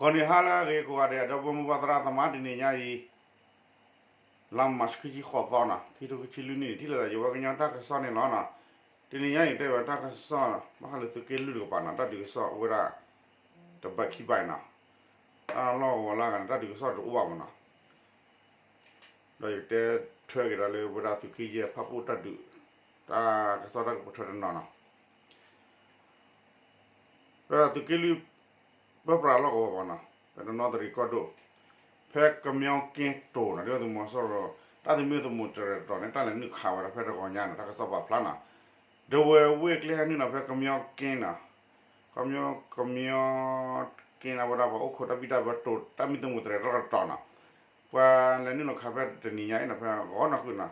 ဂီၤနံၤဟါလၢအဂ့ၤကိးဂၤဒဲး ဒီပုၢ်ဝဲၢ်မုၢ်ဘၣ်သရၣ်သမါ တနံၤညါအံၤ လါမၢ်ၡး ခံဆံဃိးသီနီၤ ခံထိခံဆံလွံၢ်နံၣ်န့ၣ် ထံၣ်လိာ်သးယဝဲကညီတၢ်ကစီၣ်န့ၣ်လီၤနီၤ. တနံၤညါအံၤတဲဝဲတၢ်ကစီၣ် ဘၣ်ဃးလၢသုးက့လွံၢ်တကပၤနီၤ တၢ်ဒုးကစီၣ်အိၣ်ဝဲဒၣ် တဘၣ်ခံဘၣ်နီၤ. တၢ်လီၢ်ကဝီၤလၢအဂၤန့ၣ် တၢ်ဒုးကစီၣ်တအိၣ်ဘၣ်မးနီၤ. ဒီးယကတဲထွဲက့ၤဒီးလၢဝဲဒၣ်သုးက့ယဲၢ်ဖၣ်ပူၣ်တၢ်ဒုး တၢ်ကစီၣ်တၢ်ကပထၢတနီၤနီၤ. ဒီးသုးက့လွံၢ် ပၢပြးလီၢ်ကဝီၤပူၤနီၤ ပတနီသရံၣ်ကီၢ်ဒိၣ် ဖဲကမျီက့တိၤနီၤ ဒုၣ်ဒါသုးမီၤစိရိၤ တၢ်သမံသမိးတရဲၣ်တတီၤန့ၣ် တၢ်လဲၤနုာ်ခးဝဲဒၣ်ဖဲတဂီၤညါနီၤ တၢ်ကစီၣ်ပာ်ဖျါနီၤ. ဒဝဲၢ်ဝ့ၢ်ကျဲဟဲနုာ်နီၤ ဖဲကမျီက့နီၤ ကမျီ ကမျီက့န့ၣ် အဝဲဒၣ်ပှၤအိၣ်ခိးတၢ်ဘံၣ်တၢ်ဘၢတိၤ တၢ်မံသမိးတရဲၣ်တတီၤနီၤ. ပှၤလဲၤနုာ်လီၤခးဖဲတနံၤညါအံၤနီၤ ဖဲဂီၤနီၢ်ကုၣ်နီၤ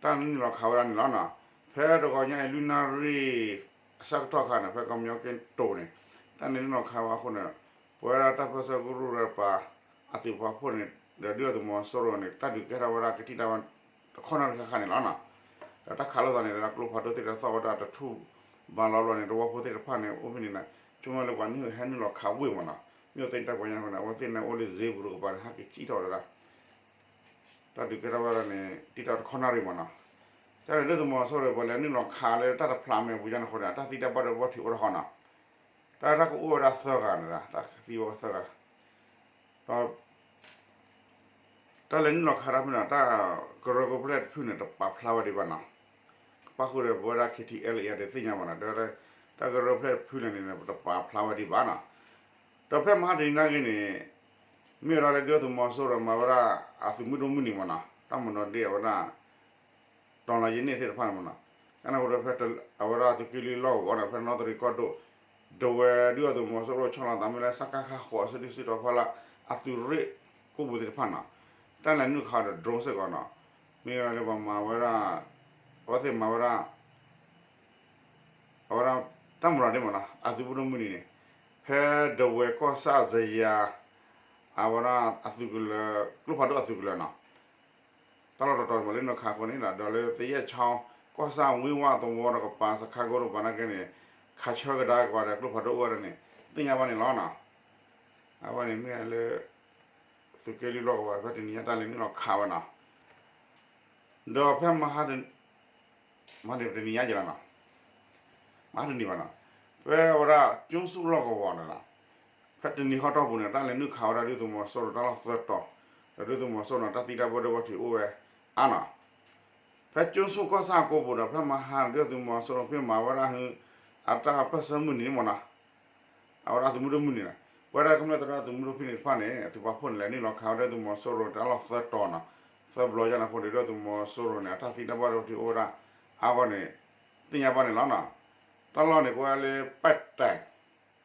တၢ်နုာ်လီၤခးဝဲဒၣ်န့ၣ်လီၤနီၤ. ဖဲတဂီၤညါအံၤ လွံၢ်နၣ်ရံၣ်အဆၢကတီၢ်ခါန့ၣ် ဖဲကမျီက့တိၤန့ၣ် တၢ်နုာ်လီၤခးဝဲအဃိန့ၣ် ပဝဲဒၣ်တၢ်ပၢဆှၢကရူၢ်ရပၤ အသုးပာ်ဖှိၣ်န့ၣ် ဒီးဒုၣ်ဒါသုးမီၤစိရိၤန့ၣ် တၢ်ဒုးကဲထီၣ်ဝဲဒၣ်ကထံၣ်တၢ်ဝဲ တခီနၣ်ရံၣ်ဃၣ်ဃၣ်န့ၣ်လီၤနီၤ. ဒီးတၢ်ခးလိာ်သးန့ၣ် လၢကျိဖးဒိၣ်သ့ၣ်တဖၣ်သီၣ်ဝဲဒၣ်တထူၣ်ဘးလီၤဘျီန့ၣ် သဝီဖိသ့ၣ်တဖၣ်န့ၣ် အိၣ်ဖဲန့ၣ်နီၤ ဆိကမိၣ်လၢပှၤနုာ်ဟဲနုာ်လီၤခးဝ့ၢ်မးနီၤ. မ့ၢ်အဝဲသ့ၣ်တၢ်ပှၤညါန့ၣ် အဝဲသ့ၣ်န့ၣ်အိၣ်လၢစ့ပူၤတကပၤန့ၣ် ဟဲက့ၤစံၣ်ထီၣ်ဝဲဒၣ် တၢ်ဒုးကဲထီၣ်ဝဲဒၣ်န့ၣ် တံၢ်တၢ်တခီနၣ်ရံၣ်မးနီၤ. ကန့ၣ်ဒုၣ်ဒါသုးမီၤစိရိၤ ပှၤလဲၤနုာ်လီၤခးလၢတၢ်တဖျးမဲာ်ပူၤညါန့ၣ်အဃိန့ၣ် အတၢ်သံတၢ်ဘၣ်ဒိဘၣ်ထံးအိၣ်တခီနီၤ. တၢ်တၢ်ကအိၣ်ဝဲဒၣ်သၢဂၤန့ၣ် တၢ်သံဝဲသၢဂၤ ဒီး တၢ်လဲၤနုာ်လီၤခးတၢ်ဖဲန့ၣ် တၢ်ကရၢကရိဖျၢၣ်တဖုန့ၣ် တပာ်ဖျါဝဲဒံးဘၣ်နီၤ. ကပၣ်ဃုာ်ဒီးပဝဲဒၣ် ခ့ထံအဲလ်အ့အါဒ်သ့ၣ်ညါဘၣ်နီၤ တၢ်ကရၢကရိဖျၢၣ်တဖုန့ၣ်န့ၣ် တပာ်ဖျါဝဲဒံးဘၣ်နီၤ. ဒီးဖဲမဟါတနံၤနာ်က့န့ၣ် မ့ၢ်ဝဲဒၣ်လၢဒုၣ်ဒါသုးမီၤစိရိၤမၤဝဲဒၣ် အသုးမုၢ်ဒိၣ်မုၢ်နံၤမးနီၤ တၢ်မၤနီၤဒ့ၣ်အဝဲဒၣ် တီၤလီၤယံၤန့ၢ်သ့ၣ်တဖၣ်န့ၣ်မးနီၤ. ကန့ၣ်အဃိဒီးဖဲအဝဲဒၣ်သုးက့လွံၢ်လီၢ်ကဝီၤဒီး ဖဲနီသရံၣ်ကီၢ်ဒိၣ် ဒဝဲၢ်ဒုၣ်ဒါသုးမီၤစိရိၤဆီၣ်လီၤသးမ့ၢ်လၢ စကခ ဃိး အစုဒုၣ်စုတီၤဖီလာ် အသုးရ့ၣ်ကိၣ်ပူၤသ့ၣ်တဖၣ်နီၤ တၢ်လဲၤနုာ်ခးဒီး drone စ့ၢ်ကီးနီၤ. မ့ၢ်ဝဲဒၣ်လၢပှၤမၤဝဲဒၣ် အဝဲသ့ၣ်မၤဝဲဒၣ် အဝဲဒၣ် တၢ်မၤနီၤဒ့ၣ်မးနီၤ အသုးမုၢ်ဒိၣ်မုၢ်နံၤန့ၣ် ဖဲဒဝဲၢ်ကီၢ်ဆၣ်စယၤ အဝဲဒၣ်အသုးကလၢၤ ကျိဖးဒိၣ်အသုးကလၢၤနီၤ တၢ်လီၢ်တတီၤန့ၣ် ပှၤလဲၤနုာ်ခးအဃိန့ၣ် ဒီးလၢသယဲၢ်ဆီ ကီၢ်ဆၣ်ဝ့ၢ်ဝၣ်သဝီတကပၤ စခါကိတကပၤနာ်က့န့ၣ် ခးဆၢကဒါကပၤဒီးကျိဖးဒိၣ်အိၣ်ဝဲဒၣ်န့ၣ် သ့ၣ်ညါဘၣ်န့ၣ်လီၤနီၤ. အဝဲန့ၣ်မ့ၢ်လၢ သုးက့လွံၢ်လီၢ်ကဝီၤ ဖဲတနံၤညါတၢ်လဲၤနုာ်လီၤခးဝဲနီၤ. ဒီးဖဲမဟါ မဟါတနံၤညါက့လီၤနီၤ မဟါတနံၤဘၣ်နီၤ ဖဲဝဲဒၣ်ကၠိဆူၣ်လီၢ်ကဝီၤန့ၣ်လီၤ. ဖဲတနံၤဃီတီၢ်ပူၤန့ၣ် တၢ်လဲၤနုာ်ခးဝဲဒၣ်ဒုၣ်ဒါသုးမီၤစိရိၤတၢ်လီၢ်သၢတီၤ ဒီးဒုၣ်ဒါသုးမီၤစိရိၤန့ၣ် တၢ်သံတၢ်ဘၣ်ဒိဘၣ်ထံးအိၣ်ဝဲအါနီၤ. ဖဲကၠိဆူၣ်ကီၢ်ဆၣ်ကိးပူၤဒီး ဖဲမဟါဒုၣ်ဒါသုးမီၤစိရိၤဖဲမၤဝဲဒၣ်ဟု အတၢ်ပၢၢ်ဆၢမုၢ်နံၤန့ၣ်မးနီၤ အဝဲဒၣ်အသုးမုၢ်ဒိၣ်မုၢ်နံၤန့ၣ် ပဝဲဒၣ်ကမျၢၢ်သရၣ်သုးမုၢ်ဒိၣ်ဖဲန့ၣ်တဖၣ်န့ၣ် အသုးပာ်ဖှိၣ်န့ၣ် လဲၤနုာ်လီၤခးဝဲဒၣ်သုးမီၤစိရိၤတၢ်လီၢ်သၢတီၤနီၤ သၢဘျီယါန့ၣ်အဃိန့ၣ် ဒုၣ်ဒါသုးမီၤစိရိၤန့ၣ် အတၢ်သံတၢ်ဘၣ်ဒိဘၣ်ထံးအိၣ်ဝဲဒၣ်အါဂီၢ်န့ၣ် သ့ၣ်ညါဘၣ်န့ၣ်လီၤနီၤ. တၢ်လီၢ်န့ၣ် ကဝဲလၢ ပဲၣ်တဲၣ်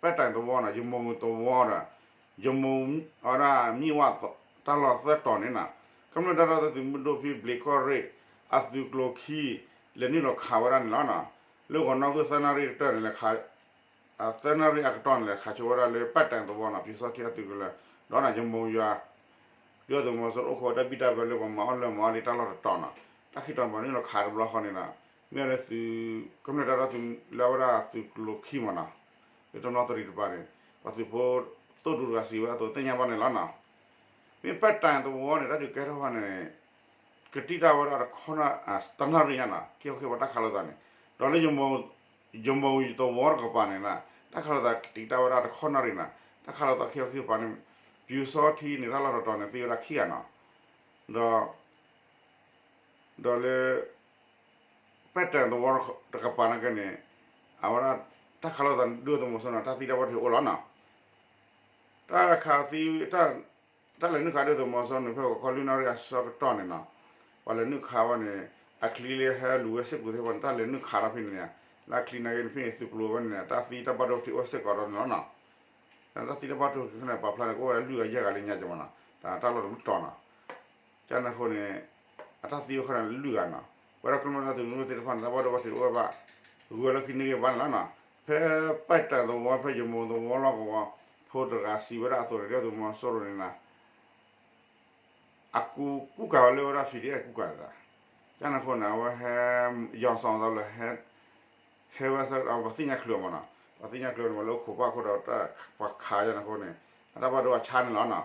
ပဲၣ်တဲၣ်သဝီနီၤ ယမိၤသဝီဒီး ယမိၤ အဝဲဒၣ်မံၣ်ဝၣ်တၢ်လီၢ်သၢတီၤန့ၣ်နီၤ ကမျၢၢ်တၢ်ဒီသဒၢသုးမုၢ်ဒိၣ်ဖဲဘျံးကီၢ်ရ့ၣ် အသုးကျိၤခံ လဲၤနုာ်လီၤခးဝဲဒၣ်န့ၣ်လီၤနီၤ. လၢဂီၤနီၢ်ဂုၢ်သၢနၣ်ရံၣ်ကတၢၢ်န့ၣ်လဲၤခး သၢနၣ်ရံၣ်အကတီၢ်န့ၣ်လဲၤခးဆိဝဲဒၣ်လၢပဲၣ်တဲၣ်သဝီနီၤ ပၠူၤစီထံအသုးကလၢၤ ဒီးယမိၤယွၤ ဒုၣ်ဒါသုးမီၤစိရိၤအိၣ်ခိးတၢ်ဘံၣ်တၢ်ဘၢလၢပှၤမၤအီၣ်လၢမၤအီၣ်လံတၢ်လီၢ်တတီၤနီၤ. တၢ်ခံတီၤန့ၣ်ပှၤနုာ်လီၤခးတဘျီဃီန့ၣ်ဒီး မ့ၢ်လၢသုး ကမျၢၢ်တၢ်ဒီသဒၢလၢဝဲဒၣ်သုးကျိၤခံမးနီၤ လၢတနီသရံၣ်တပၤန့ၣ် ပှၤသုးဖိသိၣ်ဒူတဂၤစံးဝဲအသိးသ့ၣ်ညါဘၣ်န့ၣ်လီၤနီၤ. မ့ၢ်ပဲၣ်တဲၣ်သဝီန့ၣ် တၢ်ဒုးကဲထီၣ်ဝဲန့ၣ် ကတံာ်တာ်ဝဲဒၣ်တခီ တနၣ်ရံၣ်ညါနီၤ ခံခီခံပၤတၢ်ခးလိာ်သးန့ၣ် ဒီးလၢ ယမိၤသဝီတကပၤန့ၣ် တၢ်ခးလိာ်သးကတံာ်တာ်ဝဲဒၣ်တခီနၣ်ရံၣ်နီၤ တၢ်ခးလိာ်သးခံခီခံပၤန့ၣ် ပၠူၤစီထံန့ၣ် တၢ်လီၢ်တတီၤန့ၣ် သံဝဲဒၣ်ခံဂၤနီၤ ဒီး ဒီးလၢ ပဲၣ်တဲၣ်သဝီတကပၤနာ်က့န့ၣ် အဝဲဒၣ် တၢ်ခးလိာ်သးဒုၣ်ဒါသုးမီၤစိရိၤန့ၣ် တၢ်သံတၢ်ဘၣ်ဒိအိၣ်လီၤနီၤ. တၢ်ခးသံ တၢ်လဲၤနုာ်ခးဒုၣ်ဒါသုးမီၤစိရိၤန့ၣ် ဖဲဂီၤခီလွံၢ်နၣ်ရံၣ်အဆၢကတီၢ်န့ၣ်နီၤ ပှၤလဲၤနုာ်ခးဝဲန့ၣ် အချံလၢဟဲလူၤဝဲစ့ၢ်ကီးသ့ၣ်တဖၣ်န့ၣ် တၢ်လဲၤနုာ်ခးထီၣ်ဖဲန့ၣ်န့ၣ် လၢအချံနာ်က့န့ၣ် ဖဲန့ၣ်သုးကျိၤဝဲန့ၣ် တၢ်သံတၢ်ဘၣ်ဒိထံးအိၣ်စ့ၢ်ကီးဒီးန့ၣ်လီၤနီၤ. တၢ်သံတၢ်ဘၣ်ဒိထံးန့ၣ် ပာ်ဖျါန့ၣ် ကအိၣ်ဝဲဒၣ်လွံၢ်ဂၤယဲၢ်ဂၤလၢညါကမးနီၤ တၢ်လီၢ်တဘျုးတီၤနီၤ ကန့ၣ်အဃိန့ၣ် အတၢ်သံအိၣ်ခဲန့ၣ်လွံၢ်ဂၤနီၤ ပဝဲဒၣ်ကမျၢၢ်တၢ်သုးမုၢ်သ့ၣ်တဖၣ်န့ၣ် တၢ်ဘၣ်ဒိဘၣ်ထံးတအိၣ်ဘၣ် ဂုၤဝဲလၢခံန့ၢ်ဂ့ၤဘၣ်န့ၣ်လီၤနီၤ. ဖဲပဲၣ်တဲၣ်သဝီ ဖဲယမိၤသဝီလီၢ်ကဝီၤ ဖိတဂၤစံးဝဲဒၣ်အသိးန့ၣ် ဒုၣ်ဒါသုးမီၤစိရိၤန့ၣ်နီၤ အကူ ကူၣ်ကၤဝဲလၢဝဲဒၣ် ဖံးဒံၣ်အဲၣ် ကူၣ်ကၤတၢ် ကန့ၣ်အဃိန့ၣ် အဝဲဟဲ ယီၤစီၤသးလၢ ဟဲဝဲသၢ ပှၤသ့ၣ်ညါချုးအီၤမးနီၤ ပှၤသ့ၣ်ညါချုးန့ၣ် ပှၤလၢအိၣ်ခိးပၣ်ခိၣ်ဒီး ပှၤခးယါန့ၣ်အဃိန့ၣ် အတၢ်ဘၣ်ဒိအဆါန့ၣ်လီၤနီၤ.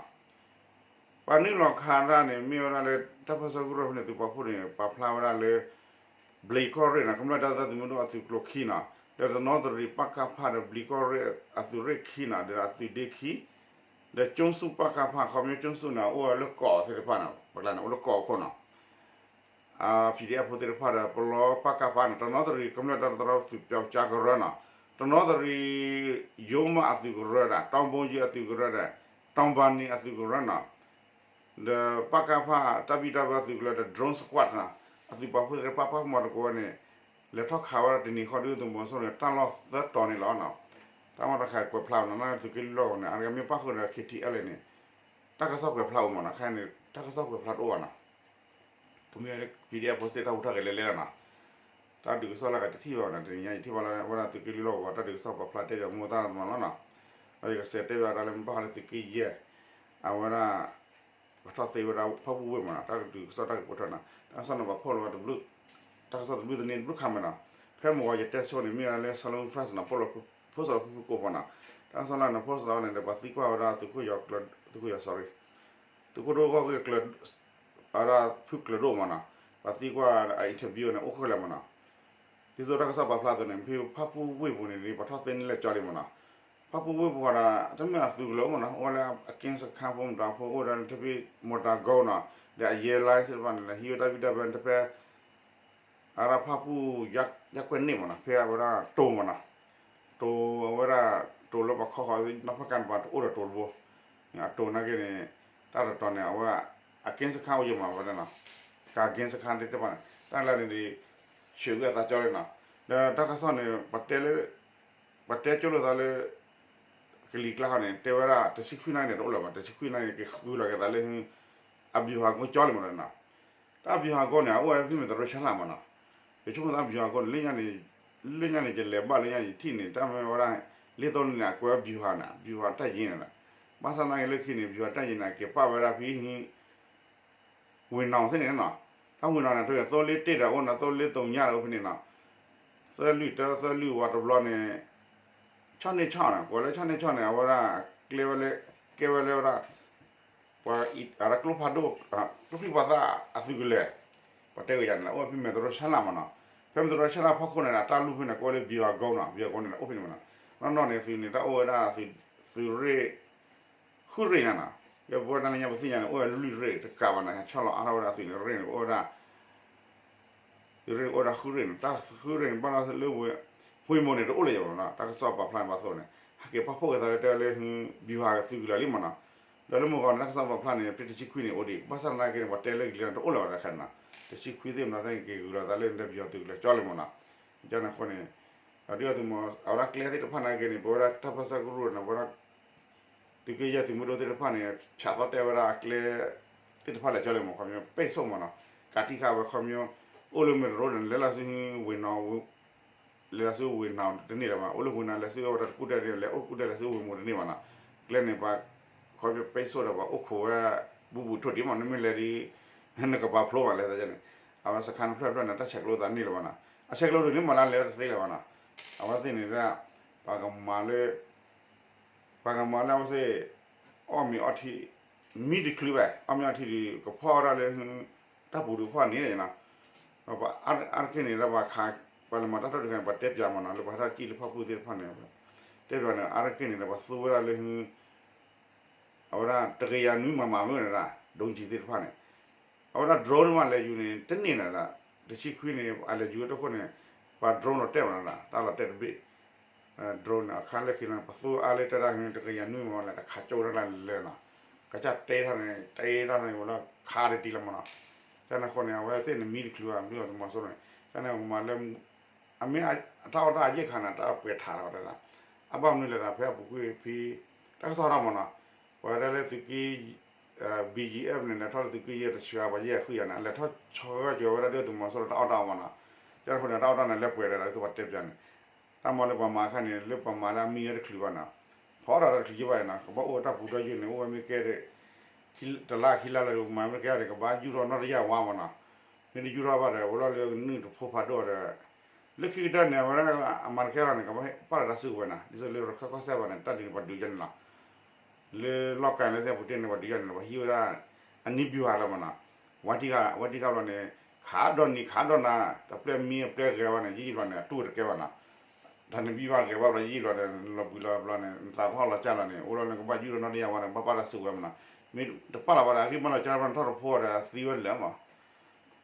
ပှၤနုာ်လီၤခးတၢ်န့ၣ် မ့ၢ်ဝဲဒၣ်လၢ တၢ်ပၢဆှၢကရူၢ်ဖဲန့ၣ် သုးပာ်ဖှိၣ်န့ၣ် ပာ်ဖျါဝဲဒၣ်လၢ ဘျံးကီၢ်ရ့ၣ်နီၤ, ကမျၢၢ်တၢ်သၢသုးမုၢ်ဒိၣ်အသုးကျိၤခံနီၤ, ဒီးတနီသရံၣ်ပၣ်ကၣ်ဖၣ်ဒီးဘျံးကီၢ်ရ့ၣ်အသုးရ့ၣ်ခံနီၤ, ဒီးအသုးဒ့ခံ, ဒီးကၠိစူၣ်ပၣ်ကၣ်ဖၣ် ခီပညီကၠိစူၣ်န့ၣ် အိၣ်ဝဲလၢကီးသ့ၣ်တဖၣ်န့ၣ် ပကျါန့ၣ်အိၣ်လၢကီးအခိၣ်နီၤ. အ PDF ဖိသ့ၣ်တဖၣ်ဒီး ပလီပၣ်ကၣ်ဖၣ်န့ၣ် တနီသရံၣ်ကမျၢၢ်တၢ်တရီသုးပျီကၠါကရၢနီၤ, တနီသရံၣ် ယိမးအသုးကရၢဒီး တီဘိယံၤအသုးကရၢဒီး တီဘါနံၤအသုးကရၢနီၤ, ဒီးပၣ်ကၣ်ဖၣ်တၢ်ဘံၣ်တၢ်ဘၢအသုးကရၢဒီး drone squad နီၤ, အသုးပာ်ဖှိၣ်သ့ၣ်တဖၣ်ပၣ်မီၤတကိးဝဲန့ၣ် လဲၤထီၣ်ခးဝဲဒၣ်တနံၤဃီဒုသုးမီၤစိရိၤန့ၣ် တၢ်လီၢ်သၢတီၤန့ၣ်လီၤနီၤ. တၢ်မၤတခါကွဲးဖျါနီၤ, နာ်က့သုးက့လွံၢ်လီၢ်ကဝီၤန့ၣ် အါတက့ၢ်မ့ၢ်ပၣ်ဃုာ်ဒီး K T L န့ၣ် တၢ်ကစီၣ်ကွဲးဖျါအိၣ်မးနီၤ, ခဲအံၤန့ၣ် တၢ်ကစီၣ်ကွဲးဖျါတအိၣ်ဘၣ်နီၤ. ကမ့ၢ် PDF ဖိသ့ၣ်တၢ်ဟူးထီၣ်ကလဲၤလဲၤလီၤနီၤ. တၢ်ဒုးကစီၣ်လၢအဂၤတထံၣ်ဘၣ်နီၤ, တနံၤညါယထံၣ်ဘၣ်လၢဝဲဒၣ်သုးက့လွံၢ်လီၢ်ကဝီၤ တၢ်ဒုးကစီၣ်ပာ်ဖျါတဲဘၣ်မိၢ်သၣ်မးလီၤနီၤ. ဒီးယကစးတဲဘၣ်တၢ်လၢမ့ၢ်ဘၣ်ဃးလၢသုးက့ယဲၢ် အဝဲဒၣ် ပှၤထီၣ်သ့ဝဲဒၣ်ဖၣ်ပူၣ်ဝ့ၢ်မးနီၤ, တၢ်ဒုးကစီၣ်တၢ်ကပီၤထီၣ်နီၤ, တၢ်ကစီၣ်န့ၣ်ပှၤဖီၣ်လီၤဝဲတဘျုး, တၢ်ကစီၣ်တဘျုးသန့တဘျုးခါမးနီၤ. ဖဲမုၢ်ဂီၤယတဲဆိန့ၣ် မ့ၢ်ဝဲဒၣ်လၢ Salween Press နီၤ, ဖီၣ်လီၤ post လီၤဖုၣ်ဖုၣ်ကိာ်ပူၤနီၤ. တၢ်ကစီၣ်လၢန့ၣ် post လီၤန့ၣ်ဒီး ပှၤသံကွၢ်ဝဲဒၣ်သုးခိၣ်ယီၤကျၢၤ, သုးခိၣ်ယီၤ sorry, သုးခိၣ်ဒိၣ်ဂီၢ်ဂ့ၢ်ကျၢၤ အဝဲဒၣ်ဖုၣ်ကျၢၤဒိၣ်မးနီၤ, ပှၤသံကွၢ်အ interview န့ၣ် အိၣ်ဃုာ်လၢၤမးနီၤ. ဒ်သိးတၢ်ကစီၣ်ပာ်ဖျါအသိးန့ၣ် ဖဲဖၣ်ပူၣ်ဝ့ၢ်ပူၤန့ၣ် ပှၤထီၣ်သ့န့ၢ်လၢကၠီလံမးနီၤ. ဖၣ်ပူၣ်ဝ့ၢ်ပူၤဒီး တမ့ၢ်အသုးကလၢၤမးနီၤ, အိၣ်ဝဲလၢအက့စခါဖိမတၤဖိ အိၣ်ဝဲဒၣ်လၢတဘ့ၣ် မတၤကိနီၤ, ဒီးအယဲလါသ့ၣ်တဖၣ်န့ၣ် ဟံးဝဲတၢ်ဘံၣ်တၢ်ဘၢတဖဲ အဝဲဒၣ်ဖၣ်ပူၣ် ယၣ်ကွဲၢ်န့ၣ်မးနီၤ, ဖဲအဝဲဒၣ်တိၤမးနီၤ, တိၤအဝဲဒၣ် တိၤလၢပှၤခီဃီၤ နီၢ်ဖၣ်ကါန့ၣ် ပှၤတအိၣ်ဒီးတိၤတဘိ, အတိၤနာ်က့န့ၣ် တၢ်တတီၤန့ၣ် အဝဲ အက့စခါအိၣ်ယဲၢ်မးဝဲဒၣ်နီၤ, ကက့စခါသ့ၣ်တဖၣ်န့ၣ် တၢ်လၢန့ၣ်ဒီး ဆှၢကွံာ်အသးကၠီလံနီၤ. ဒီးတၢ်ကစီၣ်န့ၣ် ပှၤတဲလၢ ပှၤတဲကၠိလိာ်သးလၢ ကလံၤကျါဃီန့ၣ် တဲဝဲဒၣ်တဆံခွံနၣ်ရံၣ်န့ၣ် တအိၣ်လၢၤဘၣ်, တဆံခွံနၣ်ရံၣ်န့ၣ် ကဃုလီၤက့ၤသးလၢ အဗျူဟာကုန်းကၠီလံမးနီၤ. တၢ် ဗျူဟာကုန်း န့ၣ် အအိၣ်ဝဲဒၣ်ဖဲမဲၢ်တရၢဆါလၢ်မးနီၤ. ယဆိကမိၣ်သး ဗျူဟာကုန်း န့ၣ် လၢညါန့ၣ် လၢညါန့ၣ် ယလဲၤဘၣ်လၢညါန့ၣ် ယထံၣ်န့ၣ် တၢ်မ့ၢ်ဝဲဒၣ် လ့သိန့ၣ် အကွဲး ဗျူဟာ န့ၣ် ဗျူဟာတပ်ရင်း န့ၣ်လီၤ. ဘၣ်ဆၣ်သနာ်က့လၢခံန့ၣ် ဗျူဟာတပ်ရင်း န့ၣ် က့ၤပာ်ဝဲဒၣ်ဖဲ ဝ့ၢ်နီၢ် သ့ၣ်န့ၣ်နီၤ. တၢ်ဝ့ၢ်နီၢ်န့ၣ် ထိၣ်ဂဲၤသိလ့တ့ၢ်ဒီးအိၣ်နီၤ, သိလ့သိညါဒီးအိၣ်ဖဲန့ၣ်နီၤ. သၢလွံၢ်တၢ သၢလွံၢ်ဝးတဘျီန့ၣ် ဆီၣ်န့ၢ်ဆီၣ်န့ၣ် ကိးလၢဆီၣ်န့ၢ်ဆီၣ်န့ၣ် အဝဲဒၣ် ကျဲဝဲလၢ ကဲဝဲလၢဝဲဒၣ် ပှၤအံၤ အတၢ်ကျိဖးဒိၣ် ကျိချံပှၤသၣ်အသုးကလၢၤ ပှၤတဲကယၤန့ၣ် အိၣ်ဝဲဖဲမဲၢ်တရၢဆါလၢ်မးနီၤ. ဖဲမဲၢ်တရၢဆါလၢ်ဖီခိၣ်န့ၣ် အတၢ်လူၢ်ဖဲန့ၣ် ကိးဝဲလၢ ဗျူဟာကုန်း နီၤ, ဗျူဟာကုန်း န့ၣ် အိၣ်ဖဲန့ၣ်မးနီၤ. နီၢ်နီၢ်န့ၣ် သုးန့ၣ် တၢ်အိၣ်ဝဲဒၣ် သုးရ့ၣ် ဃုရ့ၣ်ညါနီၤ. ယပဝဲဒၣ်လၢညါပသ့ၣ်ညါန့ၣ် အိၣ်ဝဲလွံၢ်ရ့ၣ်တကးဘၣ်န့ၣ် ဆီၣ်လီၤအါထီၣ်ဝဲဒၣ်သုးန့ၣ် ရ့ၣ်န့ၣ် အိၣ်ဝဲဒၣ် သုးရ့ၣ်န့ၣ် အိၣ်ဝဲဒၣ်ဃုရ့ၣ်န့ၣ်, တၢ်ဃုရ့ၣ်န့ၣ် ဘၣ်လီၤလၢဝ့ၢ် ဝ့ၢ်မိၢ်န့ၣ် တအိၣ်လၢၤယၤဘၣ်နီၤ. တၢ်ကစီၣ်ပာ်ဖျါန့ၣ် ဘၣ်သိးန့ၣ် ဟဲက့ၤပာ်ဖှိၣ်က့ၤသးလၢတဲလၢ ဗျူဟာသုးကလၢၤလံမးနီၤ. ဒီးလၢမုၢ်ဂီၤန့ၣ် တၢ်ကစီၣ်ပာ်ဖျါန့ၣ် ဖဲတဆံခွံန့ၣ်အိၣ်ဒံး, ဘၣ်ဆၣ်သနာ်က့န့ၣ် ပှၤတဲလၢကလံၤန့ၣ် တအိၣ်လၢၤဘၣ်တခါန့ၣ်နီၤ. တဆံခွံသ့ၣ်မနုၤသ့ၣ်န့ၣ် က့ၤဂုာ်လီၤသးလၢ ဗျူဟာသုးကလၢၤကၠီလံမးနီၤ. ကန့ၣ်အဃိန့ၣ် ဒုၣ်ဒါသုးမီၤ အဝဲဒၣ်ကျဲသ့ၣ်တဖၣ်နာ်က့န့ၣ် ပဝဲဒၣ်တၢ်ပၢဆှၢကရူၢ်န့ၣ် ပဝဲဒၣ် သုးက့ယဲၢ်သုးမုၢ်ဒိၣ်သ့ၣ်တဖၣ်န့ၣ် ဖၠးသီတဲဝဲဒၣ်အကျဲသ့ၣ်တဖၣ်လဲၤကၠီလံမး, ခီပညီ ပိတ်ဆို့ မးနီၤ. ကးတံၢ်ဃာ်ဝဲ ခီပညီ အိၣ်လၢမဲၢ်တရၢန့ၣ် လဲၤလီၤဆူဝ့ၢ်နီၢ် လဲၤလီၤဆူဝ့ၢ်နီၢ်တန့ၢ်လၢၤဘၣ်, အိၣ်လၢဝ့ၢ်နီၢ် လဲၤဆူဝဲတကူၣ်တဲာ်န့ၣ် လဲၤအိၣ်တကူၣ်တဲာ် လဲၤဆူဝ့ၢ်မိၢ်တန့ၢ်ဘၣ်နီၤ. ကျဲန့ၣ် ပှၤ ခီပညီ ပိတ်ဆို့ ဒီး ပှၤအိၣ်ခိးဝဲ ဘူးဘူးထိၣ်ဒံးမး, နမ့ၢ်လဲၤဒီး နကပာ်ဖျိမး လဲၤသးန့ၣ်. အဝဲစခါနဖျၢၣ်ဖျၢၣ်န့ၣ် တၢ်ဆဲးကျိးသးန့ၢ်လၢၤဘၣ်နီၤ. အဆဲးကျိးဒ်န့ၣ်မးလၢ လဲၤဝဲတသ့လၢၤဘၣ်နီၤ. အဝဲသ့ၣ်န့ၣ် ပှၤကမၤလၢ ပှၤကမၤလၢအဝဲသ့ၣ် အီၣ်မ့ၤအီထံ မံတချုးဘၣ်, အီၣ်မ့ၤအီထံဒီး ကဖီၣ်ဝဲဒၣ်လၢ တၢ်ပူၤဒုးဖီၣ်န့ၣ်နီၤ. ဒီးပှၤအါတက့ၢ်န့ၣ်ဒီး ပှၤခး ပှၤလဲၤမၤတၢ်ထီၣ်ဒုးခါန့ၣ် ပှၤတဲပၠးမးနီၤ, လၢပှၤတၢ်စံၣ်လၢဖၣ်ပူၣ်သ့ၣ်တဖၣ်န့ၣ် တဲပၠးန့ၣ် အါတက့ၢ်န့ၣ်ဒီး ပှၤသူဝဲဒၣ်လၢ အဝဲဒၣ်တကယၤနွံမးမးမ့ၢ်ဝဲဒၣ် ဒိကံသ့ၣ်တဖၣ်န့ၣ်, အဝဲဒၣ် drone န့ၣ်မးလဲၤယူၤန့ၣ် တန့ၢ်နၤဒၣ်, တဆံခွံန့ၣ် အလဲၤယူၤဝဲတခိၣ်န့ၣ် ပှၤ drone လီၤတဲာ်မးနၤဒၣ်, တၢ်လီၤတဲာ်တဘ့ၣ် drone န့ၣ် အခါလၢခံန့ၣ် ပသူအါလၢတဲဒၣ်န့ၣ် တကယၤနွံမးလဲၣ် တခးကၠိတၢ်လၢလဲၣ်နီၤ, ကစၢ်တဲထီၣ်န့ၣ် တဲထီၣ်န့ၣ် ဝဲလၢခါတတံၤလီၤမးနီၤ, တၢ်န့ၣ်အဃိန့ၣ် အဝဲသ့ၣ်န့ၣ်မံတချုးဘၣ် မ့ၢ်အီၤသုးမီၤစိရိၤန့ၣ် တၢ်န့ၣ်မၤလၢ အမ့ၢ်အတၢ်အီၣ်တၢ်အယဲၢ်ခါန့ၣ် တၢ်ပှဲၤထးလီၤဝဲဒၣ်, အဘၣ်မနုၤလဲၣ်ဒီး ဖဲအပူၤကွံာ်ဖဲ တၢ်ကစီၣ်ထီၣ်မးနီၤ, ပှၤဝဲဒၣ်လၢသုးက့ BGF န့ၣ် လဲၤထီၣ်လၢသုးက့ယဲၢ်တဆှၢ ပှၤယဲၢ်ဃုာ်ယၤန့ၣ် အလဲၤထီၣ်ဆီၣ်ဂၢၢ်ကၠီၤဝဲဒၣ်ဒုၣ်ဒါသုးမီၤစိရိၤတၢ်အီၣ်တၢ်အီမးနီၤ, ကၠီၣ်တဃိန့ၣ် တၢ်အီၣ်တၢ်န့ၣ် လဲၤပှဲၤဒီးဒ်သိးပှၤတဲပၠးန့ၣ်, တၢ်မၤလၢပှၤမၤအခါန့ၣ် လၢပှၤမၤလၢအမံဝဲတချုးဘၣ်နီၤ, ဖီအီၣ်တၢ်တချုးယဲၢ်ဘၣ်နီၤ, ကဘၣ်အိၣ်ဝဲတၢ်ပူၤဒီးယိာ်န့ၣ် အိၣ်ဝဲမ့ၢ်ကဲ တလါခံလါလၢမၤမ့ၢ်ကဲန့ၣ် ကဘၣ်ယူၢ်ထီၣ်နီၢ်တယၢ်ဝါမးနီၤ, မ့ၢ်တယူၢ်ထီၣ်ဘၣ်ဒီး ဝဲလီၢ်လၢကနုာ်တဖိဖးဒိၣ်ဒီး လၢခံကတၢၢ်န့ၣ် အဝဲဒၣ်အမၤတကဲထီၣ်န့ၣ် ကဘၣ်ပာ်လီၤတၢ်စုကဝဲၤနီၤ, ဒ်သိးလၢရခၢၣ်ကီၢ်စဲၣ်ဘၣ်န့ၣ် တၢ်ဒ်န့ၣ်ပှၤဒုးယဲၢ်န့ၣ်လီၤ. လၢလီၢ်ကၤလၢသ့ၣ်ပူၤတ့ၢ်န့ၣ် ပှၤဒုးယၤန့ၣ် ပှၤဟံးဝဲဒၣ် အနံၣ်ဘျူးဟးလီၤမးနီၤ, ဝါထံဂၤ ဝါထံဂၤဘျီန့ၣ် ခးဒီးနံၤခးဒီးနၤ တပျဲၢ်မံအပျဲၢ်ဂဲၤဝဲန့ၣ် ယံၣ်ယံၣ်ဘျီန့ၣ် အတူၢ်တကဲဘၣ်နီၤ, တၢ်နဘံၣ်ဘၣ်ဂဲၤဘၣ်ဘျီ ယံၣ်ယံၣ်ဘျီန့ၣ် လီၤဘှံးလီၤဘျီန့ၣ် နသးသဟီၣ်လီၤကၢ်လီၤန့ၣ် အိၣ်လီၤလၢကဘၣ်ယူၢ်ဒီးနီၢ်တယၢ်ဝဲန့ၣ် ဘၣ်ပာ်တၢ်စုကဝဲၤမးနီၤ, မ့ၢ်တပာ်လီၤဘၣ်ဒီး အဂံၢ်ဘၣ်လီၤကၢ်ဘျီန့ၣ် ထီၣ်တဖိဒီး သံဝဲလၢာ်မး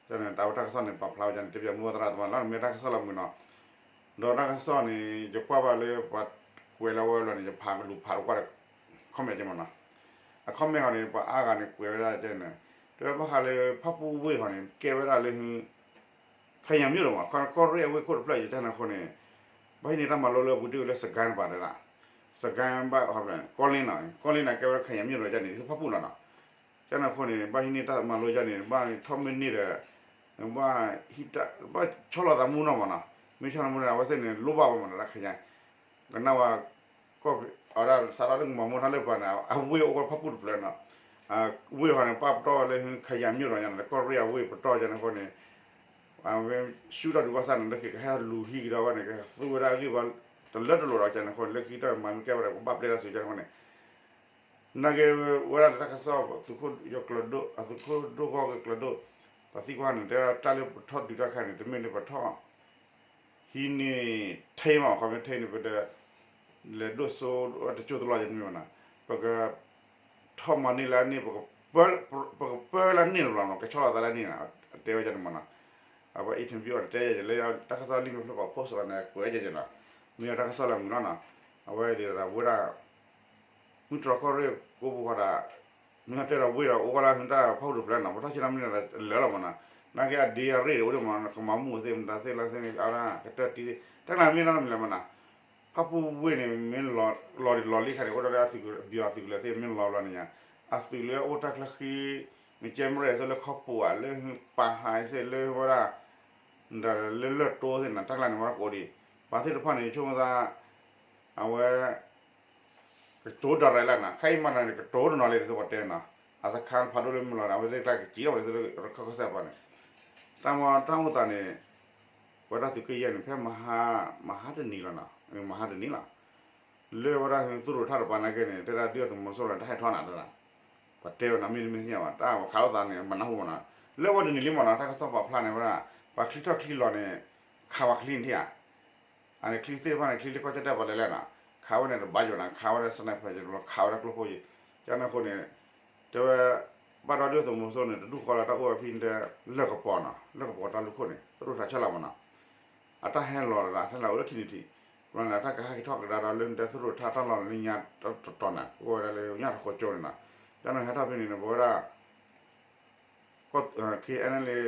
န့ၣ် တၢ်ဝဲတၢ်ကစီၣ်န့ၣ် ပာ်ဖျါဝဲန့ၣ် တဲပၠးမိၢ်သရၣ်သမါလီၤ မ့ၢ်တၢ်ကစီၣ်လီၤမုာ်နီၤ, ဒီးတၢ်ကစီၣ်န့ၣ် ယကွၢ်ဘၣ်လၢပှၤကွဲးလၢဝဲလီၤန့ၣ် ယဖးကလူၤဖးတကွၢ်ဒီး comment ကဲမးနီၤ, အ comment ဟီန့ၣ် ပှၤအါဂၤန့ၣ် ကွဲးဝဲဒၣ်ကဲန့ၣ်, တဲဝဲဘၣ်ဃးလၢ ဖၣ်ပူၣ်ဝ့ၢ်ဟီန့ၣ် ကဲဝဲဒၣ်လၢ ခယၤမ့ၢ်ဒီးမး ကီၢ်ရ့ၣ်အဝ့ၢ်ခိၣ်တဖျၢၣ်ယတဲန့ၣ်အဃိန့ၣ်, ဘၣ်ဟံးန့ၢ်တၢ်မၤလိလၢအပူၤတ့ၢ်ဝဲလၢ စကဲဘၣ်တဒၣ်, စကဲဘၣ် ကီလ့နီၤ ကီလ့န့ၣ် ကဲဝဲဒၣ်ခယၤမ့ၢ်ဒီးကဲန့ၣ် ဒ်သိးဖၣ်ပူၣ်လီၤနီၤ ကန့ၣ်အဃိန့ၣ် ဘၣ်ဟံးန့ၢ်တၢ်မၤလိယါန့ၣ် ဘၣ်ထီၣ်မ့ၢ်န့ၢ်ဒီး ဘၣ် ဘၣ်ဆီလီၤသးမူနီၢ်မးနီၤ, မ့ၢ်ဆီလီၤမူန့ၣ် အဝဲသ့ၣ်န့ၣ် လိၣ်ဘၣ်ဝဲမးနီၤ တၢ်ခယါ, ကနၣ်ဝဲ ကီၢ် အဝဲဒၣ်စးထီၣ်လၢကမၤမူထါလၢပှၤန့ၣ် အဝ့ၢ်အိၣ်ဝဲဖၣ်ပူၣ်တဖျၢၣ်နီၤ, ဝ့ၢ်ဟီန့ၣ် ပာ်ပတီၢ်လၢခယၤမ့ၢ်ဒီးညါန့ၣ် ကီၢ်ရ့ၣ်အဝ့ၢ်ပတီၢ်ကန့ၣ်အဃိန့ၣ် အဝဲဆူၣ်ထီၣ်ဒုးဘၣ်ဆၣ်န့ၣ် လၢခံကဟဲလူၤဟံးကဒီးဝဲန့ၣ် ကသူဝဲဒၣ်အဂံၢ်ဘါ တလၢတလိာ်ဒီးကန့ၣ်အဃိန့ၣ် လၢခံကတၢၢ်မၤမ့ၢ်ကဲဝဲဒီး ကဘၣ်ပျဲတၢ်စုကန့ၣ်အဃိန့ၣ် နာ်က့ဝဲဒၣ်တၢ်ကစီၣ် သုးခိၣ်ယီၤကျၢၤဒိၣ် အသုးခိၣ်ဒိၣ်ဃီက့ၤကျၢၤဒိၣ်, ပှၤသံကွၢ်န့ၣ် တဲဒၣ်တၢ်လၢပထီၣ်ဒုးတၢ်ခါန့ၣ် တမ့ၢ်လၢပထီၣ် ဟံးန့ၢ်ထဲမး ခီဖျိထဲန့ၣ် ပဒ လဲၤဒိၣ်စိတကၠိတလီၢ်ယမ့ၢ်ဘၣ်နီၤ, ပက ထီၣ်မၤန့ၢ်လၢန့ၣ် ပကပၢလၢန့ၣ်တဘျီနီၤ ကဆီလီၤသးလၢန့ၣ်နီၤ တဲဝဲဒၣ်န့ၣ်မးနီၤ, အဝဲ interview အီၤတဲယဲၢ်လၢ တၢ်ကစီၣ်လံာ်မ့ၢ်ဖျိပှၤ post လီၤန့ၣ် ကွဲးယဲၢ်နီၤ, မ့ၢ်တၢ်ကစီၣ်လၢမုာ်လီၤနီၤ, အဝဲဒၣ်ဝဲဒၣ် မုၢ်တြီၢ်ကီၢ်ရ့ၣ်ကိးပူၤဃီဒၣ်, မ့ၢ်တဲဒီးဝ့ၢ်ဒီးအိၣ်ဃီလၢဟုတၢ်ဖီၣ်ဒူၣ်ဖျၢၣ်နီၤ ပထီၣ်ဆံးတၢ်မနုၤလၢာ်လီၤမးနီၤ, နာ်က့အဒ့အရ့ၣ်ဒၣ်အိၣ်ဒံးမး ကမၤမူၢ်သ့ၣ်မတၤသ့ၣ်လၢသ့ၣ်န့ၣ် အဝဲဒၣ်ကတၢၢ်တံၢ်သ့ၣ် တၢ်ကလၢ်မ့ၢ်နီတမံၤလၢၤမးနီၤ, ဖၣ်ပူၣ်ဝ့ၢ်န့ၣ် မ့ၢ်လီၤလီၤလံခါန့ၣ် အိၣ်ဒီးလၢအသုးကလၢၤဘံၣ်အသုးကလၢၤသ့ၣ် မ့ၢ်လီၤဘျီန့ၣ်ညါ, အသုးလၢအအိၣ်တၢ်ချၢဃံ မ့ၢ်ကဲမရဲၣ်သ့ၣ်လၢခီပူၤဧါ လၢပာ်ဟးသ့ၣ်လၢဝဲဒၣ် ဒီးလၢလၢၢ်တိသ့ၣ်န့ၣ် တၢ်ကလၢ်န့ၣ်ဝဲဒၣ်ကအိၣ်ဒံး, ပှၤသ့ၣ်တဖၣ်န့ၣ် ဆိကမိၣ်သး အဝဲ ကတိၤဒၣ်ရဲၣ်လၢ်နီၤ ခဲအံၤမးန့ၣ် ကတိၤတနီၤလံ ဒ်သိးပှၤတဲနီၤ, အစခါဖးဒိၣ်လၢမုၢ်လီၤန့ၣ် အဝဲသ့ၣ်တၢ်ကစံးထီၣ်ပှၤသ့ၣ်လၢရခၢၣ်ကီၢ်စဲၣ်ပှၤန့ၣ်, တၢ်မၤတၢ်အိၣ်သးန့ၣ် ပဝဲဒၣ်သုးက့ယဲၢ်န့ၣ် ဖဲမဟါ မဟါတနံၤလီၤနီၤ မဟါတနံၤလီၤ လၢဝဲဒၣ်သုးရိၣ်ထၣ်တပၤနာ်က့န့ၣ် တဲဒၣ်ဒုၣ်ဒါသုးမီၤစိရိၤန့ၣ် တၢ်ဟဲထီၣ်နၤတဲဒၣ်, ပှၤတဲဝဲနီၤ မ့တမ့ၢ်သ့ၣ်ညါဘၣ် တၢ်ပှၤခးလိာ်သးန့ၣ် ပနၢ်ဟူမးနီၤ, လၢဝဲတနံၤလံမးနီၤ တၢ်ကစီၣ်ပာ်ဖျါန့ၣ်ဝဲဒၣ် ပှၤချံထီၣ်ချံလီၤန့ၣ် ခးပှၤချံန့ၣ်ဧါ အန့ၣ်ချံသ့ၣ်တဖၣ်န့ၣ် ချံလၢကီၢ်ကၠီၣ်တဲၣ်ပှၤလဲၤလဲၣ်နီၤ, ခးဝဲန့ၣ်တဘၣ်ယိာ်နီၤ ခးဝဲဒၣ် sniper ယိာ်တဘျီ ခးဝဲဒၣ်ကျိဖိယိာ်, ကန့ၣ်အဃိန့ၣ် တဲဝဲ ဘၣ်ဒီးဒုၣ်ဒါသုးမီၤစိရိၤန့ၣ် တဒူၣ်ဃီလၢတၢ်အိၣ်ဝဲဖဲန့ၣ် လၢၢ်ကပီၤနီၤ လၢၢ်ကပီၤတၢ်လူၢ်ခိၣ်န့ၣ် သူၣ်ရိၣ်ထးဆၢလီၤမးနီၤ, အတၢ်ဟဲလီၤတဒၣ် ဟဲလီၤအိၣ်လၢထံနံၤထံး, ဘျီန့ၣ် အတၢ်ကဟဲက့ၤထီၣ်ကဒါဒီးလၢနတဲသူၣ်ရိၣ်ထးတၢ်လီၢ်လၢညါတတီၤန့ၣ် ကအိၣ်ဝဲဒၣ်လၢညါတဃိးကၠိန့ၣ်နီၤ, ကန့ၣ်ဟဲထီၣ်ဖဲန့ၣ်န့ၣ် ပဝဲဒၣ် KNLA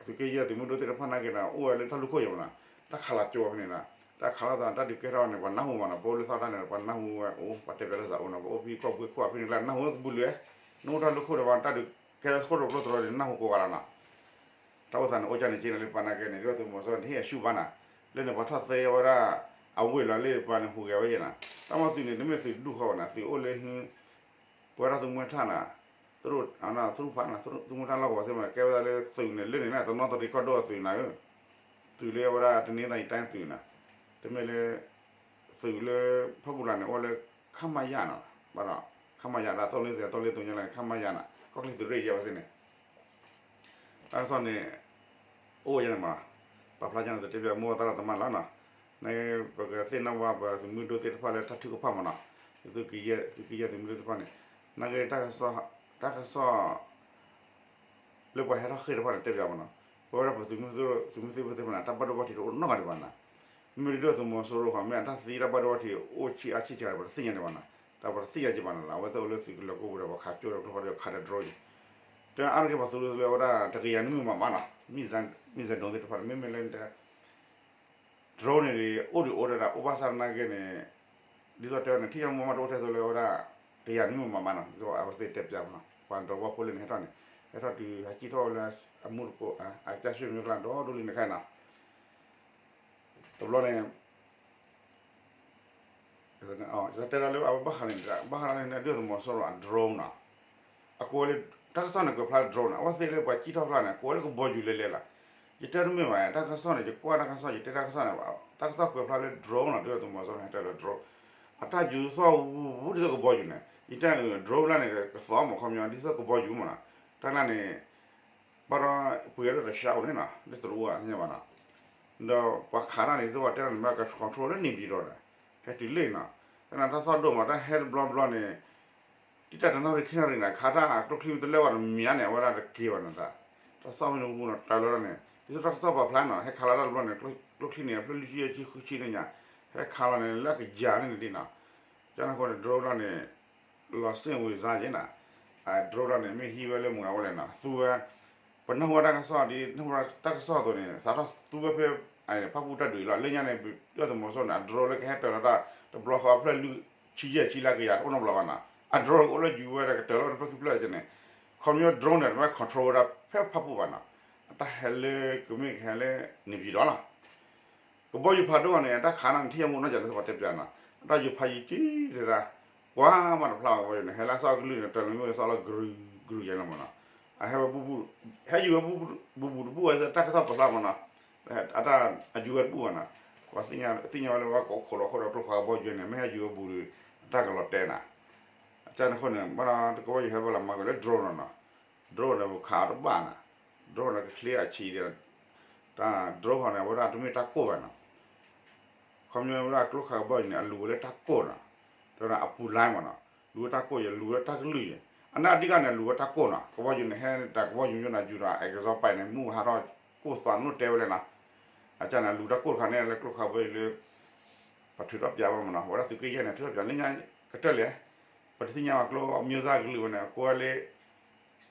သုးက့ယဲၢ်သုးမုၢ်ဒိၣ်သ့ၣ်တဖၣ်နာ်က့ဒီး အိၣ်ဝဲလၢတၢ်လူၢ်ခိၣ်ယဲၢ်မးနီၤ, တၢ်ခးလီၤကၠိဝဲဖဲန့ၣ်နီၤ, တၢ်ခးလိာ်သးတၢ်ဒုးကဲထီၣ်န့ၣ် ပှၤနၢ်ဟူမးနီၤ, ပအိၣ်လၢသီတၢ်န့ၣ် ပှၤနၢ်ဟူဝဲအိၣ် ပှၤတဲပၠးလိာ်သးအိၣ်နီၤ, ပအိၣ်ဖဲကီၢ်ဘှ့းခိၣ်အဖဲန့ၣ်ကျါ နၢ်ဟူဝဲကဘုးလုာ်, နအိၣ်တၢ်လူၢ်ခိၣ်ဒီး တၢ်ဒုးကဲထီၣ်ခိၣ်ရိၣ်ကျိတရီန့ၣ် နၢ်ဟူကိးဂၤလီၤနီၤ တၢ်အိၣ်သးန့ၣ် အိၣ်ကၢ်န့ၣ်က့န့ၣ်လၢပှၤနာ်က့န့ၣ် ဒုၣ်ဒါသုးမီၤစိရိၤန့ၣ် ဟ့ၣ်အရှုံးဘၣ်နီၤ, လၢန့ၣ်ပှၤထီၣ်သ့ဝဲဒၣ် အဝ့ၢ်လီၤလၢပှၤန့ၣ်ဟူးဂဲၤဝဲယဲၢ်နီၤ, တၢ်မၤသုးန့ၣ် တမ့ၢ်သုးဒူၣ်ဃီဘၣ်နီၤ, သုးအိၣ်လၢ ပဝဲဒၣ်သုးမုၢ်ထၣ်နီၤ, သူၣ်ဖးနီၤ သုးမုၢ်ထၣ်လီၢ်ကဝီၤသ့ၣ်မး ကဲဝဲဒၣ်လၢသုးန့ၣ် လၢန့ၣ်လၢတနီသရံၣ်ကီၢ်ဒိၣ်အသုးနီၤ, သုးလၢဝဲဒၣ်တနင်္သာရီတိုင်းသုးနီၤ, တမ့ၢ်လၢ သုးလၢဖီပူၤလၢ်န့ၣ် အိၣ်လၢ ခမရ နီၤ, ဘၣ်ဒီး ခမရ ဒၣ် သုံးလေးဆယ် သုံးလေးသုးညါလၢန့ၣ် ခမရ နီၤ, ကီၢ်ချၢသုးရ့ၣ်ယဲၢ်ဝဲသ့ၣ်န့ၣ် တၢ်ကစီၣ်န့ၣ် အိၣ်ယဲၢ်န့ၣ်မး, ပာ်ဖျါယဲၢ်န့ၣ် တတဲပၠးမိၢ်သရၣ်သမါလီၤနီၤ, န့ၣ် ပကသ့ၣ်နီၣ်ဘၣ်ပသုးမုၢ်ဒိၣ်သ့ၣ်တဖၣ်လၢတၢ်ထုကဖၣ်မးနီၤ, သုးက့ယဲၢ်သုးမုၢ်ဒိၣ်သ့ၣ်တဖၣ်န့ၣ်, နာ်က့တၢ်ကစီၣ် တၢ်ကစီၣ် လၢပှၤဟဲထီၣ်ဃ့ၢ်တဖၣ်န့ၣ် တဲပၠးမးနီၤ, ပဝဲဒၣ်ပသုးမုၢ်သုးမုၢ်သ့ၣ်တဖၣ်န့ၣ် တၢ်ဘၣ်ဒိဘၣ်ထံးတအိၣ်နီတဂၤဒံးဘၣ်နီၤ, မ့ၢ်ဒုၣ်ဒါသုးမီၤစိရိၤဃီ မ့ၢ်အတၢ်သံတၢ်ဘၣ်ဒိဘၣ်ထံးအိၣ်ဆံးအါဆံးကဲ ပတသ့ၣ်ညါဒံးဘၣ်နီၤ, တၢ်ပတသ့ၣ်ညါက့ၤဘၣ်နီၤလီၤ, အဝဲသ့ၣ်အိၣ်လၢသုးကလၢၤကိးပူၤဒီး ပှၤခးကၠိဒီးကျိဖးဒိၣ်ခးဒီး drone န့ၣ်, တၢ်အါတက့ၢ်ပှၤသုးလၢအဝဲဒၣ် တကယၤနွံမံၤမးမးနီၤ, မံၤစဲဒိသ့ၣ်တဖၣ်န့ၣ် မ့မ့ၢ်လၢ drone န့ၣ် အိၣ်ဒံးအိၣ်ဒၣ်ဒၣ် အိၣ်ဘၣ်ဆၣ်နာ်က့န့ၣ် ဒ်သိးတဲဝဲန့ၣ် ထံၣ်ညါမ့ၢ်မးတအိၣ်ထဲသိးလၢဝဲဒၣ် တကယၤနွံမံၤမးမးနီၤ, ဒ်သိးအဝဲသ့ၣ်တဲပၠးမးနီၤ, ပှၤဒီးဝီဖိလၢန့ၣ်ဟဲထီၣ်န့ၣ် ဟဲထီၣ်တုၤဟဲကံၣ်ထီၣ်ဝဲလၢ အမူတကိး အကစၢ်ရွှေမင်းကျါဒီဒိၣ်လံန့ၣ်ခဲအံၤနီၤ, တဘျီန့ၣ် တဲလီၤလၢအဝဲဘၣ်ဃးန့ၣ် ဘၣ်ဃးလၢန့ၣ် ဒုၣ်ဒါသုးမီၤစိရိၤအ drone နီၤ, အကိးဝဲလၢ တၢ်ကစီၣ်န့ၣ်ကွဲးဖျါလၢ drone နီၤ, အဝဲသ့ၣ်လၢပှၤကံၣ်ထီၣ်ကျါန့ၣ် ကိးဝဲလၢကဘီယူၤလဲၤလဲၤလီၤ, ယတဲတမ့ၢ်ဘၣ် တၢ်ကစီၣ်န့ၣ် ယကွၢ်တၢ်ကစီၣ် ယတဲတၢ်ကစီၣ်န့ၣ် တၢ်ကစီၣ်ကွဲးဖျါလၢ drone နီၤ, ဒုၣ်ဒါသုးမီၤစိရိၤန့ၣ် ဟဲတဲလၢ drone အတၢ်ယူၤသီၣ်ဝူဝူဒ်သိးကဘီယူၤန့ၣ်, ယတၢ်အုး drone လၢ်န့ၣ် ကသီမး ခီပညီ ဒ်သိးကဘီယူၤမးနီၤ, တၢ်လၢ်န့ၣ် ဘၣ်ဒီး ပှ့ၤအဒိၣ်တဆှးအိၣ်န့ၣ်နီၤ လၢတရူးအါညါဘၣ်နီၤ, ဒီးပှၤခးတၢ်န့ၣ် ဒ်သိးပှၤတဲလီၤန့ၣ် မ့ၢ်က control လၢန့ၣ်ပံၤဒီး ဟဲတုၤလၢနီၤ, တၢ်နတၢ်သီၣ်ဒိၣ်မး တၢ်ဟဲတဘျီဘျီန့ၣ် ဒ်တၢ်တနီၣ်ရံၣ်ခံနီၣ်ရံၣ်န့ၣ် ခးတၢ်ကျိချံမ့ၢ်တလၢဘၣ်တမံၤဧါန့ၣ် အဝဲဒၣ်တက့ၤဘၣ်န့ၣ်တၢ်, တၢ်သီၣ်မ့ၢ်တပူၤနီၤ တၢ်လီၤန့ၣ် ဒ်သိးတၢ်ကစီၣ်ပာ်ဖျါနီၤ ဟဲခးလီၤတၢ်တဘျီန့ၣ် ကျိချံန့ၣ် အဖျၢၣ်လွံၢ်ဆံယဲၢ်ဆံဃုဆံန့ၣ်ညါ, ဟဲခးလီၤန့ၣ် လၢအကယၤန့ၣ်ဒ်နီၤ, ကန့ၣ်အဃိန့ၣ် drone လီၤန့ၣ် လီၤစ့ၣ်ဝံၤစါယဲၢ်နီၤ, drone လီၤန့ၣ် မ့ၢ်ဟံးဝဲလၢမုၢ်ဂၤအိၣ်လဲၣ်နီၤ သူဝဲ ပနၢ်ဟူတၢ်ကစီၣ်ဒ် နၢ်ဟူတၢ်ကစီၣ်အသိးန့ၣ် စးထီၣ်သူဝဲဖဲ ဖၣ်ပူၣ်တၢ်ဒုးလီၤ လၢညါန့ၣ် ဒုၣ်ဒါသုးမီၤစိရိၤန့ၣ် အ drone လၢကဟဲတၢၤလီၤတၢ် တဘျီဃီအဖျၢၣ်လွံၢ်ဆံယဲၢ်ဆံလၢအကယၤတအိၣ်နီတဘျီဘၣ်နီၤ, အ drone ကအိၣ်လၢယူၤဝဲဒီးကတၢၤလီၤတဖျၢၣ်ခံဖျၢၣ်န့ၣ်, ခီပညီ drone န့ၣ် တမ့ၢ် control ဝဲဒၣ်ဖဲဖၣ်ပူၣ်ဘၣ်နီၤ, အတၢ်ဟဲလၢကမ့ၢ်ကဟဲလၢန့ၣ်ပံၤဒီးလီၤ ကဘီယူၤဖးဒိၣ်န့ၣ် အတၢ်ခးန့ၣ် ထံၣ်ယမူနီၢ်ကၠးန့ၣ် သပှၢ်တဲပၠးနီၤ, အတၢ်ယူၤဖးယံၤကံတဒၣ်, ကွၢ်မးတဖျါဘၣ် ကဘီယူၤန့ၣ် ဟဲလၢစီၤအကလုၢ်န့ၣ် တၢ်လီၤမ့ၢ်စီၤလီၤကရုၤကရုၤယဲၢ်လီၤမးနီၤ, အဟဲဝဲ ဟဲယူၤဝဲဘူးဘူးတဘူၣ်ဝဲ တၢ်ကစီၣ်ပာ်ဖျါမးနီၤ, အတၢ်အယူၤဝဲတဘူၣ်ဘၣ်နီၤ, ပှၤသ့ၣ်ညါဝဲလၢပှၤကအိၣ်ခိးလီၤအဃိဒီးကျိခးကဘီယူၤန့ၣ် မ့ၢ်ဟဲယူၤဝဲဘူးဒီး အတၢ်ကလီၤတဲာ်နီၤ, အတၢ်န့ၣ်အဃိန့ၣ် ဘၣ်ဒီးကဘီယူၤဟဲဘၣ်လီၤမၤက့ၤလၢ drone နီၤနီၤ drone န့ၣ် ပခးအီၤတဘၣ်နီၤ, drone န့ၣ် ကချ့အဆံးဒီး တၢ် drone ဃီန့ၣ် အဝဲဒၣ်တမ့ၢ်တၢ်ကိၢ်ဘၣ်နီၤ, ခီပညီဝဲဒၣ်ကျိခးကဘီယူၤန့ၣ် အလူၤဝဲလၢတၢ်ကိၢ်နီၤ, ဒီးအပူၤလဲမးနီၤ, လူၤဝဲတၢ်ကိၢ်ယဲၢ် လူၤဝဲတၢ်ကလုၢ်ယဲၢ်, အန့ၣ်အဓိကန့ၣ် အလူၤဝဲတၢ်ကိၢ်နီၤ, ကဘီယူၤန့ၣ် ဟဲတၢ်ကဘီယူၤယိနၤယူၤဒီး exhaust pipe န့ၣ် မူဟးထီၣ်ကိၢ်သးနီၣ်တဲဝဲလဲၣ်နီၤ, အကန့ၣ် အလူၤတၢ်ကိၢ်တခါန့ၣ် လၢကျိခးကဘီယူၤလၢ ပှၤထုးထီၣ်ပၠးဝဲမးနီၤ, ဝဲဒၣ်သုးက့ယဲၢ်န့ၣ် ထုးထီၣ်ပၠးလၢညါကတၢၢ်လဲၣ်, ပတသ့ၣ်ညါဘၣ်ကျိ မျိုးစား ကလုာ်ဝဲန့ၣ် အကိးဝဲလၢ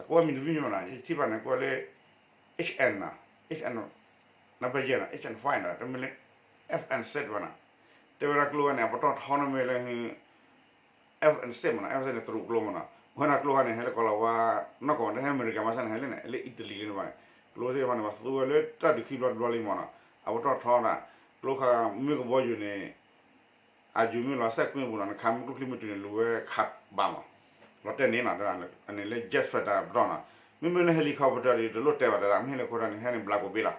အကိးဝဲမံၤတမံၤမးနီၤ, ယထံၣ်ဘၣ်န့ၣ် ကိးဝဲလၢ H N နီၤ, H N နီၤ, ဘၣ်ယဲၢ်နီၤ, H N five နီၤ, တမ့ၢ်လၢ F N six ဘၣ်နီၤ, တဲဝဲဒၣ်ကျိဝဲန့ၣ် အပတီၢ်ထီန့ၣ်မ့ၢ်လၢ F N six မးနီၤ, F N six န့ၣ် တရူးကျိမးနီၤ, ဝဲဒၣ်ကျိခါန့ၣ် ဟဲလၢကီၢ်လီၤဝါ နီၢ်ကီၢ်ဝဲန့ၣ် ဟဲအမဲရကၤမၤစၢၤန့ၣ် ဟဲလၢန့ၣ် လၢ Italy လၢန့ၣ်ဘၣ်န့ၣ်, ကျိသ့ၣ်တဖၣ်န့ၣ် ပှၤသူဝဲလၢတၢ်ဒုးခံဘျီတဘျီလံမးနီၤ, အပတီၢ်ထီဒၣ်, ကျိခါမ့ၢ်ကဘီယူၤန့ၣ် အယူၤမ့ၢ်လီၤစဲးကွံာ်ပူၤနီၤ, နခးမ့ၢ်ကျိချံမ့ၢ်တုၤန့ၣ် လူၤဝဲခးဘၣ်မး, လီၤတဲာ်န့ၣ်နီၤ, န့ၣ်လၢ jet fighter ပတီၢ်နီၤ, မ့မ့ၢ်လၢ helicopter ဒီး တလိၣ်တဲဘၣ်တဒၣ်, မ့ၢ် helicopter န့ၣ် ဟဲန့ၣ် ဘျးကိးဘ့လီၤ,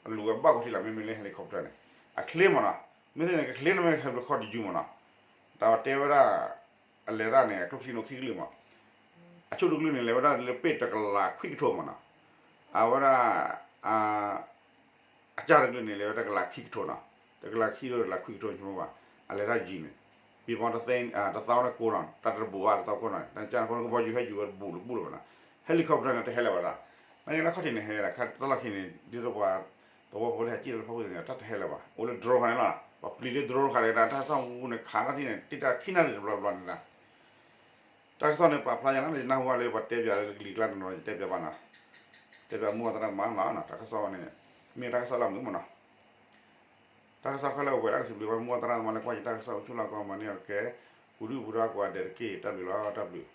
အလူၤဝဲဘၣ်ကိးထံလီၤ, မ့မ့ၢ်လၢ helicopter န့ၣ်, အချ့မးနီၤ, မ့ၢ်သ့ၣ်န့ၣ် ကချ့န့ၣ်မ့ၢ် helicopter တယူၤမးနီၤ, တၢ်တဲဝဲဒၣ် အလဲၤတၢ်န့ၣ် ကျိချံန့ၣ်ခံကလုာ်မး, အဆိကတၢၢ်တကလုာ်န့ၣ် လဲၤဝဲဒၣ်လၢပ့ၢ်တကလးခွံကထိမးနီၤ, အဝဲဒၣ် အကစၢ်တကလုာ်န့ၣ် လဲၤဝဲတကလးခံကထိနီၤ, တကလးခံကထိ တကလးခွံကထိ ဆိကမိၣ်ဘၣ်, အလဲၤတၢ်ယံၤန့ၣ်, ပံၤပီတသ့ တသီန့ၣ်ကိးနီၤ, တၢ်တဘူးဘၣ် တသီကိးနီၤ, တၢ်ကၢ်န့ၣ်အဃိန့ၣ် ကဘီယူၤဟဲယူၤဝဲတဘူးတဘူးလၢၤဘၣ်နီၤ, helicopter န့ၣ် တဟဲလၢၤဘၣ်ဒၣ်, နာ်က့လၢခီၣ်ထံးန့ၣ်ဟဲဒၣ်, တၢ်လီၢ်ခံန့ၣ် ဒ်သိးပှၤ သဝီဖိလၢဟဲက့ၢ်လၢဖီခိၣ်န့ၣ် တၢ်တဟဲလၢၤဘၣ်, အိၣ်လၢ drone ခါန့ၣ်လီၤ, ပှၤပျံၤလၢ drone ခါန့ၣ်ဒၣ် တၢ်သီၣ်မူန့ၣ် ခးတၢ်ထံၣ်န့ၣ် တ့ၢ်တၢ်ခံနၣ်ရံၣ်တဘျီဘျီန့ၣ်ဒၣ် တၢ်ကစီၣ်န့ၣ် ပာ်ဖျါယၤလီၤ, ယနၢ်ဟူဘၣ်လၢပှၤတဲပၠးလၢကလံၤကျါတနီၤ ယတဲပၠးဘၣ်နီၤ, တဲပၠးမိၢ်သရၣ်သမါနီၤ, တၢ်ကစီၣ်န့ၣ် မ့ၢ်တၢ်ကစီၣ်လၢအမုာ်မးနီၤ, တၢ်ကစီၣ်ခဲလၢာ်အိၣ်ဝဲဒၣ် စံးဘျုးဘၣ်မိၢ်သရၣ်သမါလၢကွၢ်ယတၢ်ကစီၣ် ဆူၣ်လီၤကီမၤန့ၢ်အီၤကဲ, ပူၤဒုၣ်ပူၤဒါကိးဂၤဒဲးတက့ၢ်, တၢ်ဘျုးလီၤ, တၢ်ဘျုး